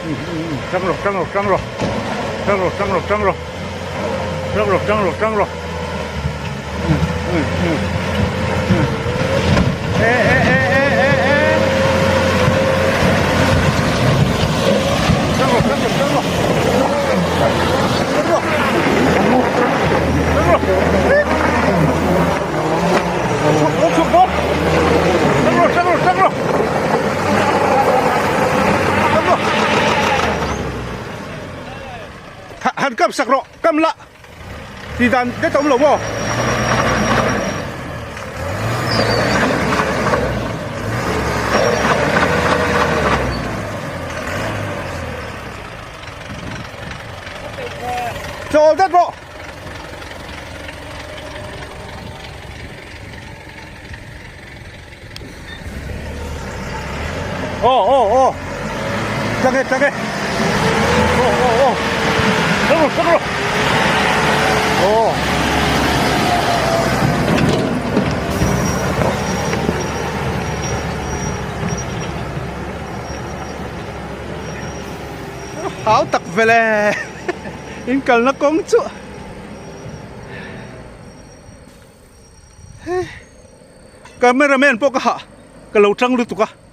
Tang rawh tang rawh tang rawh tang rawh tang rawh tang rawh tang rawh tang rawh tang rawh e e e e e e tang rawh tang rawh tang rawh tang rawh tang rawh chhuk bawk chhuk bawk tang rawh tang rawh tang rawh Han kam sak rawh kam la tih dan det a awm lo maw. Chawl det rawh. Aw aw aw tlang e tlang e aw aw aw tlang rawh tlang rawh aw Hau tak vele in kalna kawng chu Cameraman pawh ka hah ka lo tang lutuk a.